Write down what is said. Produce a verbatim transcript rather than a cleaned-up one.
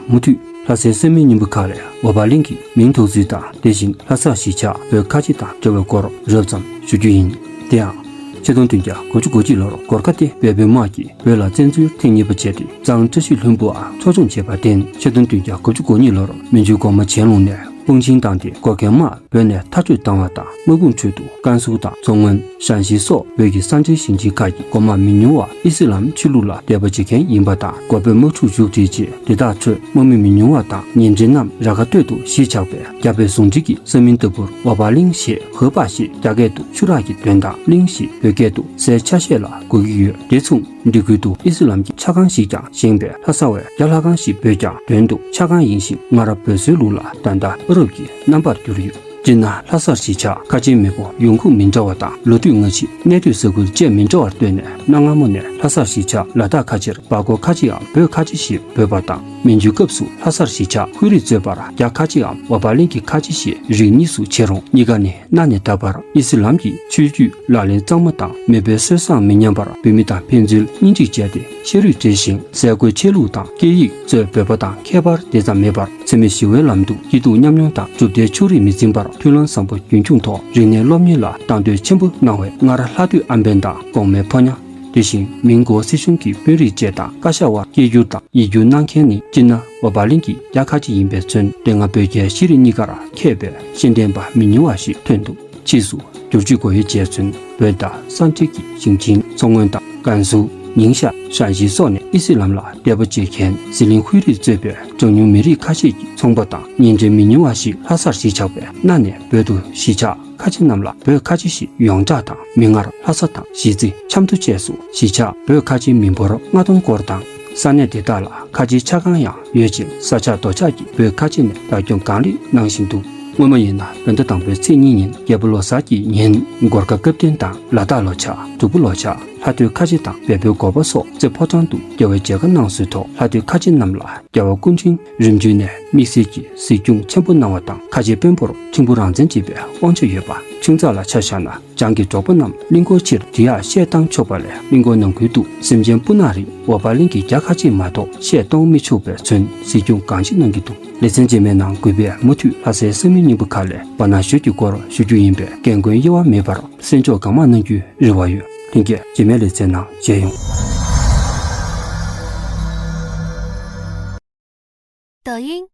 མུ་མཐུད་ལྷ་སའི་ས་མིང་རྙིང་པ་ཁག་ལས་འོ་བ་གླིང་གི་མིང་ཐོགས་ཚུལ་དང་། དེ་བཞིན་ལྷ་སར་གཞིས་ཆགས་བོད་ཁ་ཆེ་དང་འབྲེལ་བའི་སྐོར་རོབ་ཙམ་ཞུ་རྒྱུ་ཡིན། དེ་ཡང་། ཆིག་སྟོང་བདུན་བརྒྱ་དགུ་བཅུ་གོ་གཅིག་ལོར་གོར་ཁ་ཏེ་བལ་པོའི་དམག་གིས་བོད་ལ་བཙན་འཛུལ་ཐེངས་གཉིས་པ་བྱས་ཏེ། གཙང་བཀྲ་ཤིས་ལྷུན་པོའམ་ཚོ་ཆུང་བྱས་པར་བརྟེན། ཆིག་སྟོང་བདུན་བརྒྱ་དགུ་བཅུ་གོ་གཉིས་ལོར་མན་ཇུའི་གོང་མ་ཆན་ལུང་ནས་དཔུང་ཆེན་བཏང་སྟེ། གོར་ཁའི་དམག་བོད་ནས་མཐར་སྐྲོད་བཏང་བ་དང་། དམག་དཔུང་ཁྲོད་དུ་ཀན་སུའུ་དང་མཚོ་སྔོན། ཞན་ཞི་སོགས་བོད་ཀྱི་ས་མཐོའི་ཞིང་ཆེན་ཁག་གི་གོང་མ་མི་ཉུང་བ་ཨི་སི་ལམ་ཆོས་ལུགས་ལ་དད་པ་བྱེད་མཁན་ཡིན་པ་དང་། གོར་བོད་དམག་འཁྲུག་མཇུག་སྒྲིལ་རྗེས། དེ་དག་ཁྲོད་དམག་མི་མི་ཉུང་བ་དང་། གཉེན་འབྲེལ་རྣམས་ར་ཁ་སྟོད་དུ་གཞིས་ཆགས་པས། རྒྱ་བོད་ཟུང་འབྲེལ་གྱི་ས་མིང་ལྟ་བུར་འོ་བ་གླིང་ཞེས། འོ་བ་ཞེས་རྒྱ་སྐད་དུ་ཆུ་རགས་ཀྱི་དོན་དང་། གླིང་ཞེས་བོད་སྐད་དུ་སའི་ཆ་ཤས་ལ་གོ་གི་ཡོད། དེ་མཚུངས། འབྲི་ཁུལ་དུ་ཨི་སི་ལམ་གྱི་ཆ་ཁང་ཞིག་ཀྱང་བཞེངས་པས། ལྷ་ས་བས་རྒྱ་ལྷ་ཁང་ཞེས་འབོད་ཀྱང་། དོན་དུ་ཆ་ཁང་ཡིན་ཞིང་། སྔར་བོད་བཟོའི་ལུགས་ལ་ད་ལྟ་ཨ་རབ་ཀྱི་རྣམ་པར་གྱུར་ཡོད། སྤྱིར་ན་ལྷ་སར་གཞིས་ཆགས་ཁ་ཆེའི་མི་འབོར་ཡོང་ཁུངས་མི་འདྲ་བ་དང་། ལོ་དུས་སྔ་ཕྱི། གནས་སྡོད་ས་ཁུལ་བཅས་མི་འདྲ་བར་ལྟོས་ནས། གནའ་སྔ་མོ་ནས་ལྷ་སར་གཞིས་ཆགས་ལ་དྭགས་ཁ་ཆེར་སྦ་སྒོར་ཁ་ཆེའམ་བོད་ཁ་ཆེ་ཞེས་འབོད་པ་དང་། མན་ཇུའི་སྐབས་སུ་ལྷ་སར་གཞིས་ཆགས་ཧུའེ་རུའི་གཙོས་པར་རྒྱ་ཁ་ཆེའམ་འོ་བ་གླིང་གི་ཁ་ཆེ་ཞེས་རིགས་གཉིས་སུ་ཕྱེ་རུང་། གཉིས་ཀ་ནི་གནའ་ནས་ད་བར་ཨི་སི་ལམ་གྱི་ཆོས་བརྒྱུད་ལག་ལེན་གཙང་མ་དང་། མེས་པོའི་སྲོལ་བཟང་མི་ཉམས་པར་བོད་མི་དང་ཕན་ཚུན་གཉེན་སྒྲིག་བྱས་ཏེ། ཤ་རུས་འདྲེས་ཤིང་ཟས་གོས་ཆས་ལུགས་དང་སྐད་ཡིག་གཙོས་བོད་པ་དང་ཁྱད་པར་དེ་ཙམ་མེད་པར། འཚེ་མེད་ཞི་བའི་ལམ་དུ་སྐྱིད་སྡུག་མཉམ་མྱོང་དང་། གྲུབ་མཐའི་ཕྱོགས་རིས་མི་འཛིན་པར་མཐུན་ལམ་བཟང་པོ་རྒྱུན་འཁྱོངས་ཐོག་རིག་གནས་སློབ་གཉེར་ལ་དང་དོད་ཆེན་པོ་གནང་བས། སྔར་ལྷ་སྡོད་ཨམ་བན་དང་གོང་མའི་ཕོ་ཉ། དེ་བཞིན་མིང་གོ་སྲིད་གཞུང་གི་དཔོན་རིགས་བཅས་དང་བཀའ་ཤག་དབར་སྐད་སྒྱུར་དང་ཡིག་སྒྱུར་གནང་མཁན་ནི། སྤྱིར་ན་འོ་བ་གླིང་གི་རྒྱ་ཁ་ཆེ་ཡིན་པས་མཚོན། དེ་སྔ་བོད་རྒྱའི་ཤེས་རིག་གཉིས་ཀར་མཁས་པའི་ཤེས་ལྡན་པ་མི་ཉུང་བ་ཞིག་ཐོན་འདུག་ཕྱིས་སུ་བསྒྱུར་བཅོས་དགོས་ཡོད་བྱས་ཚུན། བོད་དང་ས་མཐོའི་ཞིང་ཆེན་མཚོ་སྔོན་དང་ཀན་སུའུ། ཉིང་ཤ། ཞན་ཞི་སོགས་ནས་ཨི་སི་ལམ་ལ་དད་པ་བྱེད་མཁན་ཟི་ལིང་ཧུའེ་རུའི་གཙོས་པའི་གྲངས་ཉུང་མི་རིགས་ཁ་ཤས་ཀྱི་ཚོང་པ་དང་གཉེན་འབྲེལ་མི་ཉུང་བ་ཞིག་ལྷ་སར་གཞིས་ཆགས་པས། གནའ་ནས་བོད་དུ་གཞིས་ཆགས་ཁ་ཆེ་རྣམས་ལ་བོད་ཁ་ཆེ་ཞེས་ཡོངས་གྲགས་དང་། མིག་སྔར་ལྷ་ས་དང་གཞིས་རྩེ། ཆབ་མདོ་བཅས་སུ་གཞིས་ཆགས་བོད་ཁ་ཆེའི་མི་འབོར་ལྔ་སྟོང་སྐོར་དང་། ས་གནས་དེ་དག་ལ་ཁ་ཆེའི་ཆ་ཁང་ཡང་ཡོད་ཅིང་། ས་ཆ་རྡོ་ཆག་གིས་བོད་ཁ་ཆེ་ནས་བདག་སྐྱོང་གང་ལེགས་གནང་བཞིན་འདུག་སྔོན་མ་ཡིན་ན་བོད་ཟླ་དང་པོའི་ཚེས་གཉིས་ཉིན། རྒྱལ་པོ་ལོ་གསར་གྱི་ཉིན། གོར་ཁ་སྐབས་བསྟུན་དང་ལ་དྭགས་ལོ་ཕྱུགས། དྲུག་པོ་ལོ་ཕྱུགས། ལྷ་སྡོད་ཁ་ཆེ་དང་བལ་པོའི་གོ་པ་སོགས་རྩེ་ཕོ་བྲང་དུ་རྒྱལ་བའི་མཇལ་ཁ་གནང་སྲོལ་ཐོག་ལྷ་སྡོད་ཁ་ཆེ་རྣམས་ལ་རྒྱལ་བ་སྐུ་ཕྲེང་རིམ་བྱོན་ནས་དམིགས་བསལ་གྱི་གཟིགས་སྐྱོང་ཆེན་པོ་གནང་བ་དང་། ཁ་ཆེ་དཔོན་པོར་ཁྲིམས་ཕུག་རང་བཙན་བྱེད་པའི་དབང་ཆ་ཡོད་པ། ཁྲིམས་ཚགས་ལ་ཆ་བཞག་ན། བྱང་གི་འབྲོག་པ་རྣམས་གླིང་སྐོར་ཕྱིར་འདི་ཡར་གཤེགས་བཏང་ཆོག་པ་ལས། གླིང་སྐོར་ནང་ཁུལ་དུ་སེམས་ཅན་སྤུ་ན་རིགས་འོ་བ་གླིང་གི་རྒྱ་ཁ་ཆེ་མ་གཏོགས་གཤེགས་གཏོང་མི་ཆོག་པས་མཚོན། གཟིགས་སྐྱོང་གང་ཅི་གནང་གི་འདུག་ལེ་ཚན་རྗེས་མའི་ནང་གུས་པས་མུ་མཐུད་ལྷ་སའི་ས་མིང་རྙིང་པ་ཁག་ལས་བར་ན་ཞོལ་གྱི་སྐོར་ཞུ་རྒྱུ་ཡིན་པས། རྒན་རྒོན་དབྱེ་བ་མེད་པར་གསན་འཇོག་གང་མང་གནང་རྒྱུའི་རེ་བ་ཡོད། ལྷན་རྒྱས་རྗེས་མའི་ལེ་ཚན་ནང་མཇལ་ཡོང་། 抖音、